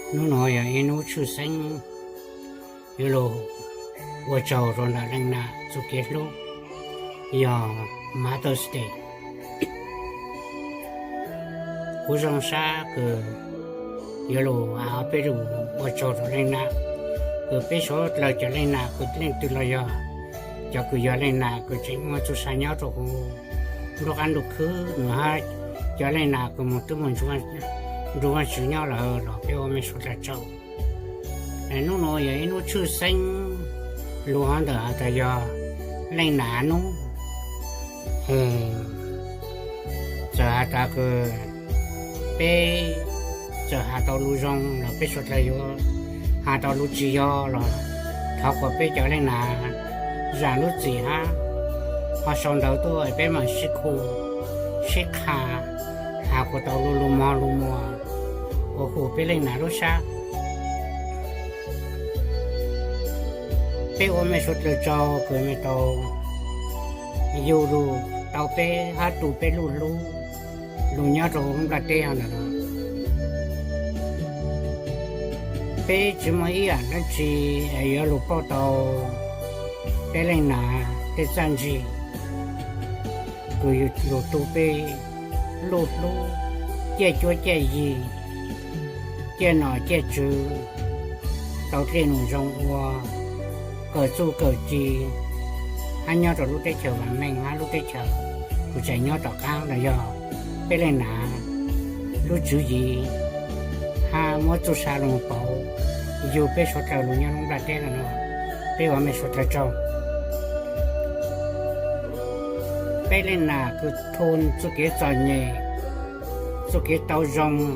Hnub no yog ib hnub tshwj xeeb, yuav lug ua tsaug rua ntawm Leej Nam txuj kev hlub, yog Mother's Day. Kuv zoo sab kws yuav lug has peb lug ua tsaug rua Leej Nam, kws peb suav dlawg cov Leej Nam kws leej twg los yog cov kws yog Leej Nam kws tseem muaj txuj sa nyob rua huv nruab qab ntuj khwb nua hab cov Leej Nam kws moog tub moog nrug Vaajtswv nyob lawm los peb ua mej suav dlawg tsaug. Hnub no yog ib hnub tshwj xeeb, lug hov ntawm has tas yog Leej Nam hnub. Txawm has tas kws peb txawm has tau lug zoo los peb suav dlawg yuav, has tau lug tsis yog los thov kuas peb cov Leej Nam zaam lub txim hab ho sau ntawv tuaj peb maam sib khu sib qha, has kuas tau lug lug mog lug muag, kuas hum peb Leej Nam lub sab. Peb ua mej suav dlawg tsaug kws mej tau yug lug tau peb hab tu peb lub hlub lug nyob rua huv lub nplaj teb hov ntawm no. Peb tsis muaj ib yaam dlaab tsi yuav lug pauj tau peb Leej Nam tej txaj ntsig kws yug lug tu peb lub hlub ciaj cuab ciaj yig, ciaj nom ciaj tswv, tau dlej num zoo ua, kawm txuj kawm ci, hab nyob rua lub teb chaws vaam meej hab lub teb chaws kws tseem nyob tom qaab los yog peb Leej Nam lub tswv yim hab muab txuj sa lug pauv yug peb suav dlawg lug nyob lub nplaj teb no. Peb ua mej suav dlawg tsaug. Peb Leej Nam kws thu txuj kev txom nyem, txuj kev tau zoo,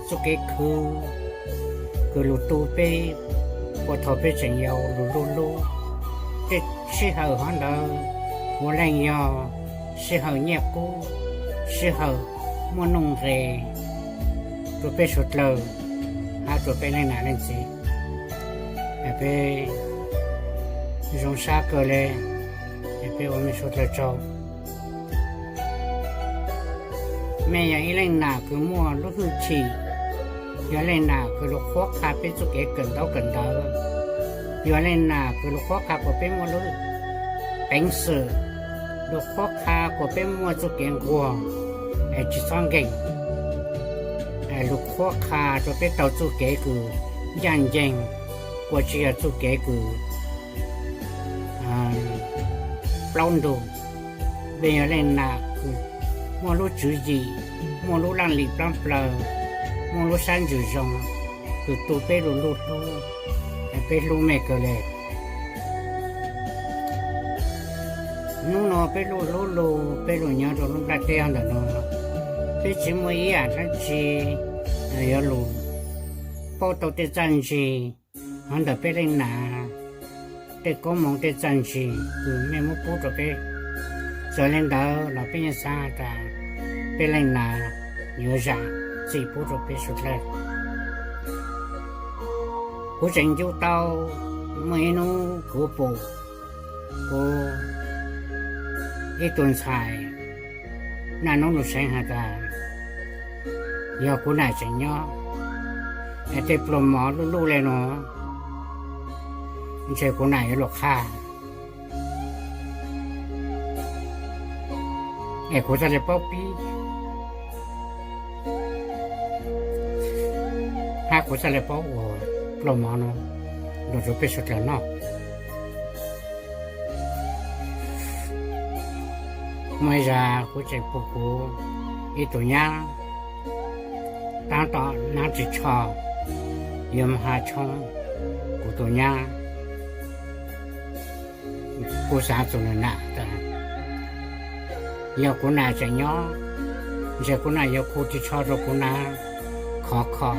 txuj kev khwv, kws lug tu peb puag thaum peb tseem yau lug lub hlub. Tej sij hawm hov ntawd puav leej yog sij hawm nyiaj kub, sij hawm muaj nuj nqes rua peb suav dlawg hab rua peb Leej Nam Leej Txiv. Peb zoo sab kawg le, peb ua mej suav dlawg tsaug. Mej yog ib Leej Nam kws muaj lub hwj chim, yog Leej Nam kws lug qhuab qha peb txuj kev kawm ntaub kawm ntawv, yog Leej Nam kws lug qhuab qha kuas peb muaj lub peev xwm, lug qhuab qha kuas peb muaj txuj kev nquag es tsis txhob nkeeg, lug qhuab qha rua peb tau txuj kev kws ncaaj nceeg, kuas tsis yog txuj kev kws plaub ntug. Peb yog Leej Nam kws muaj lub tswv yim, muaj lub laaj lim plaab plawg, muaj lub sab ntsws zoo, kws tu peb lug lub hlub, peb hlub mej kawg le. Hnub no peb lug hlub lug, peb lug nyob rua lub nplaj teb hov ntawm no, peb tsis muaj ib yaam dlaab tsi yuav lug pauj tau tej txaj ntsig hov ntawm peb Leej Nam tej koob moov tej txaj ntsig kws mej muab pub rua peb. Txawm le ntawd los peb yeej xaav tas peb Leej Nam yuav zaam txim pub rua peb suav dlawg. Kuv tseem ncu tau muaj ib hnub kuv pum kuv ib tug ntxhais naj noob lug seev has tas, yog kuv nam tseem nyob, es tej pluag mov luj luj le nuav, ntshe kuv nam yuav lug qha. Es kuv txhaj le paub pib, hab kuv txhaj le paub ua pluag mov nuav lug rua peb suav dlawg noj. Muaj ib zag kuv tseem pum kuv ib tug nyab taab tom nab ris tsho yuav moog ha tshoob kuv tug nyab. Kuv xaav txug nwg nam tas, yog kuv nam tseem nyob, ntshe kuv nam yuav khu ris tsho rua kuv nam khov kho,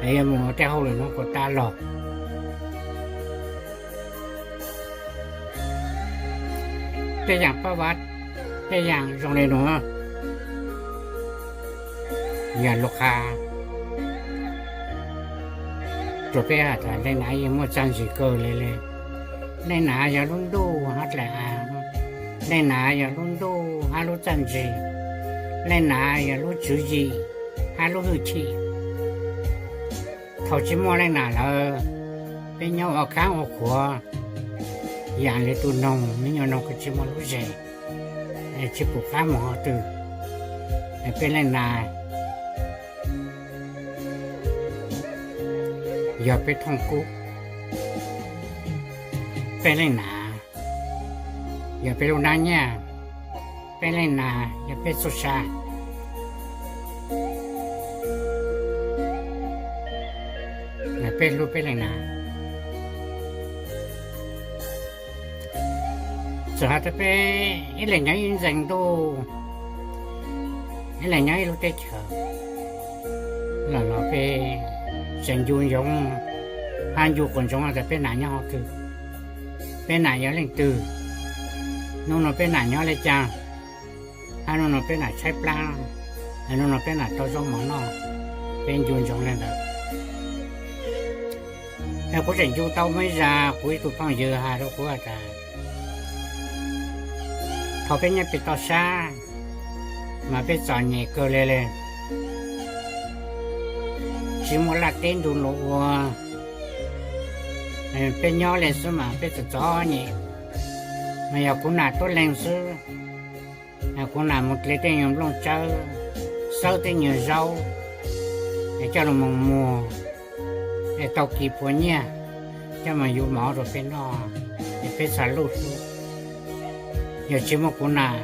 es yuav moog ua tej hauj lwm nuav kuas tab lug. Tej yaam paj vav, tej yaam zoo le nuav, yog lug qha rua peb has tas Leej Nam yeej muaj txaj ntsig kawg le le. Leej Nam yog lub ntuj hab dlaim av, Leej Nam yog lub ntuj hab lub txaj ntsig, Leej Nam yog lub tswv yim hab lub hwj chim. Thaum tsis muaj leej nam lawm, peb nyob ua khaab ua khuav, yaam le tug noog, me nyuam noog kws tsis muaj lub zes, tsis pum qab moog qhov twg. Peb leej nam yog peb thooj kub, peb leej nam yog peb lub nab nyaj, peb leej nam yog peb txuj sa. Peb hlub peb leej nam. Txawm has tas peb ib leeg nyob ib ntxees ntuj, ib leeg nyob ib lub teb chaws, los los peb tseem ncu ntsoov, hab ncu quas ntsoov tas peb nam nyob qhov twg, peb nam yog leej twg, nub nua peb nam nyob le caag, hab nub nua peb nam tshaib plaab, nub nua peb nam tau zaub mov noj, peb ncu ntsoov le ntawd. Kuv tseem ncu tau muaj ib zag kuv ib tug phooj ywg has rau kuv has tas, thaum peb nyob pem toj sab mas peb txom nyem kawg le le, tsis muaj laj teb nrug luas ua, peb nyob le xwb mas peb txom txom nyem. Mas yog kuv nam tuab leeg xwb, kuv nam mus dle tej nyuag nplooj tsawb, xawb tej nyuag zaub, es coj lug moog muag, es tau kis puas nyiaj, coj moog yuav mov rua peb noj, es peb txhad luj hlub. Yog tsis muaj kuv nam,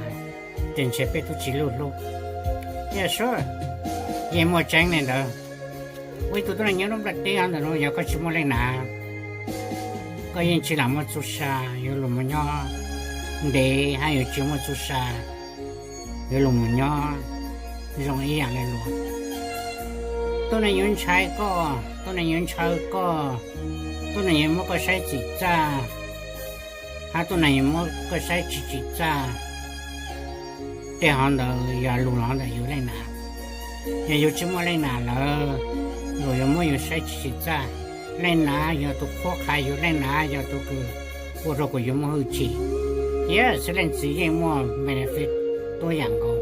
ces ntshe peb tub tsis luj hlub. Yog sub, yeej muaj tseeb le ntawd. Ua ib tug tuab neeg nyob lub nplaj teb hov ntawm nuav, yog koj tsis muaj leej nam, koj yeej tsis lam muaj txuj sa, yuav lug moog nyob ntev hab yuav tsis muaj txuj sa, yuav lug moog nyob zoo ib yaam le luas. Tuab neeg yuav ntshai koj, tuab neeg yuav ntshaw koj, tuab neeg yuav muab koj saib txim txaj, hab tuab neeg yuav muab koj saib tsis tsim txaj. Tej hov ntawd yog lug los ntawm yug leej nam. Yog yug tsis muaj leej nam lawm, luas yuav muab yug saib tsis tsim txaj. Leej nam yog tug qhuab qha yug, leej nam yog tug kws ua rua kuas yug muaj hwj chim. Yog xwb leej txiv yeej muaj benefit tuab yaam nkaus,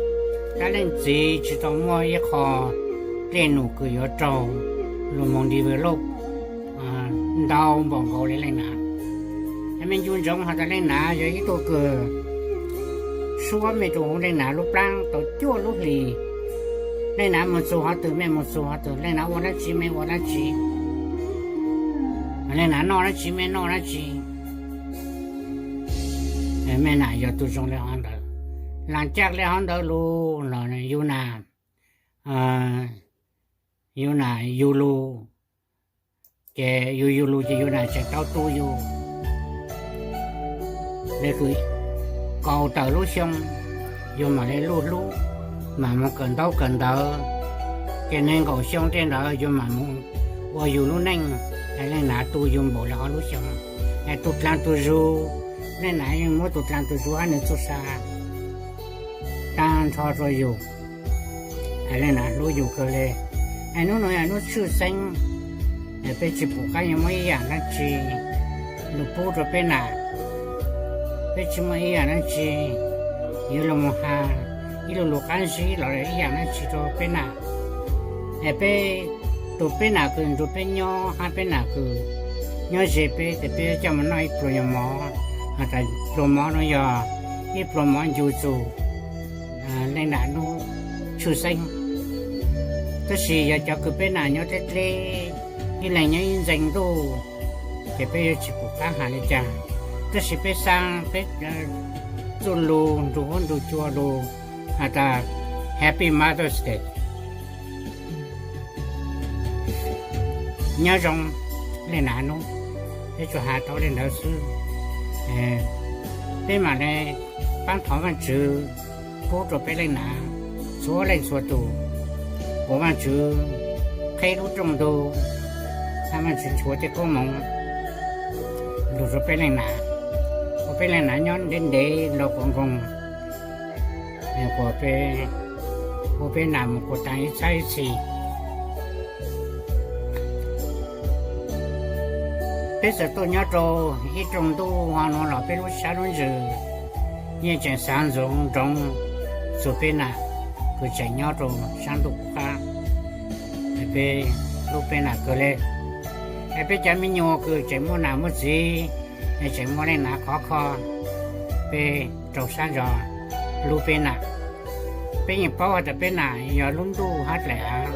tab leej txiv tsis tau muaj ib qho dlej num kws yuav raug lug moog develop ntau npaum nkaus le leej nam. Me ncu ntsoov has tas leej nam yog ib tug kws suab mej rua huv leej nam lub plaab tau cuaj lub hlis. Leej nam moog txug hov twg mej moog txug hov twg, leej nam ua dlaab tsi mej ua dlaab tsi, leej nam noj dlaab tsi mej noj dlaab tsi. Mej nam yog tug zoo le hov ntawd, laag caj le hov ntawd lug los yug nam, yug nam yug lug, ces yug yug lug ces yug nam tseem tau tu yug. Le kws kaum tawm lub xyoo yug mam le luj hlub, mam moog kawm ntaub kawm ntawv, ces nees nkaum xyoo tej ntawd yug mam moog ua yug lub neej. Leej nam tu yug npaum le ob lub xyoo, es tug dlaag tug zug, leej nam yeej muab tug dlaag tug zug hab nwg txuj sa taag nrho rua yug. Leej nam hlub yug kawg le. Es nub nua yog nub tshwj xeeb, es peb tsis pum qab yuav muab ib yaam dlaab tsi lug pub rua peb nam. Peb tsis muaj ib yaam dlaab tsi yuav lug moog has ib lu lug qaab zib los ib yaam dlaab tsi rua peb nam. Es peb, tug peb nam kws nrug peb nyob hab peb nam kws nyob ze peb, ces peb coj moog noj ib pluas nyuag mov, has tas pluas mov nuav yog ib pluas mov ncu txug leej nam nub tshwj xeeb. Tab sis yog cov kws peb nam nyob dleb dleb ib leeg nyob ib ntxeev ntuj, ces peb yuav tsis pum qab has le caag. Tab sis peb xaa peb txuj lug nrug huab nrug cua lug has tas Happy Mother's Day, nyob zoo leej nam nub, peb tsuas has tau le ntawd xwb. Peb mam le paab thov Vaajtswv pub rua peb leej nam txhua leej txhua tug, kuas Vaajtswv qheb lub rooj ntug, hab Vaajtswv nchuav tej koob moov lug rua peb leej nam, ua peb leej nam nyob ntev ntev los quas nkoos, kuas peb, ua peb nam mus kuas taag ib txhab ib txhis. Peb txawm tuaj nyob rau ib rooj ntuj hov nuav los peb lub sab lub ntsws yeej tseem xaav ntsoov nroov txug peb nam kws tseem nyob rau sab ntuj qab. Peb hlub peb nam kawg le. Es peb cov me nyuam kws tseem muaj nam muaj txiv, tseem muaj leej nam khov kho, peb rau sab ntso hlub peb nam. Peb yeej paub has tas peb nam yog lub ntuj hab dlaim av,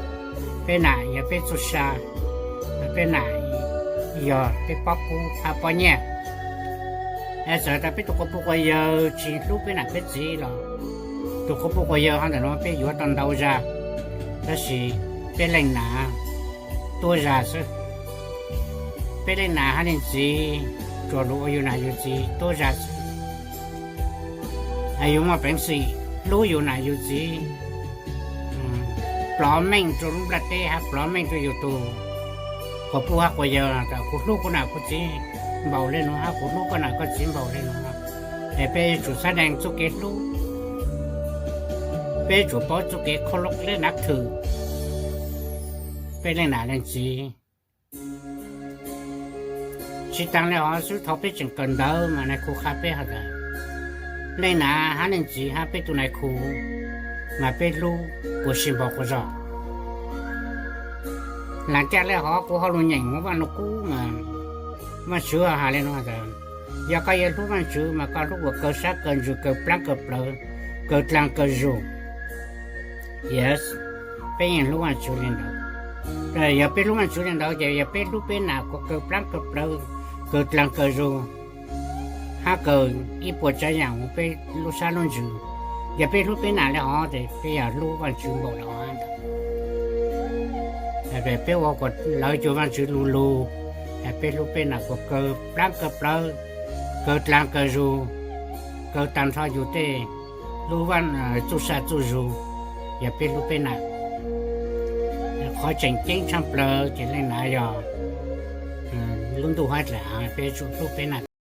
peb nam yog peb txuj sa, peb nam yog peb pob kub hab pob nyiaj. Es txawm tas peb tug quas puj quas yawg tsis hlub peb nam peb txiv los, tug quas puj quas yawg hov ntawm nuav peb yuav tau ntau zag, tab sis peb leej nam tuab zag xwb. Peb leej nam hab leej txiv tsuas lug ua yus nam yus txiv tuab zag xwb. Yus muaj peev xwm hlub yus nam yus txiv, plov meej rua lub nplaj teb hab plov meej rua yus tug quas puj hab quas yawg tas kuv hlub kuv nam kuv txiv npaum le nuav hab kuv hlub koj nam koj txiv npaum le nuav. Es peb yuav tsum xab deeg txuj kev hlub, peb yuav tsum paub txuj kev kho lub leb nav thwm peb leej nam leej txiv. Tsis taag le hov xwb, thaus peb tseem kawm ntawv mas nais khu qha peb has tas leej nam hab leej txiv hab peb tug nais khu mas peb hlub puas sib npaum quas zog. Laag caj le hov kuv ho lug nyeem huv Vaaj Lug Kub mas Vaajtswv has le nuav has tas, yog koj yuav hlub Vaajtswv mas koj hlub kuas kawg sab kawg ntsws kawg plaab kawg plawv, kawg dlaag kawg zug. Yes, peb yeej hlub Vaajtswv le ntawd. Yog peb hlub Vaajtswv le ntawd ces yog peb hlub peb nam kuas kawg plaab kawg plawv, kawg dlaag kawg zug, hab kawg ib puas tsaav yaam huv peb lub sab lub ntsws. Yog peb hlub peb nam le hov ces peb yog hlub Vaajtswv npaum le hov ntag. Peb ua kuas lawv cuag Vaajtswv lug lug, peb hlub peb nam kuas kawg plaab kawg plawv, kawg dlaag kawg zug, kawg taag nrho yus tej lub txuj sa txuj zug. Yog peb hlub peb nam, qhov tseem ceeb tshaaj plawg ces leej nam yog lub ntuj hab dlaim av, peb yuav tsum hlub peb nam.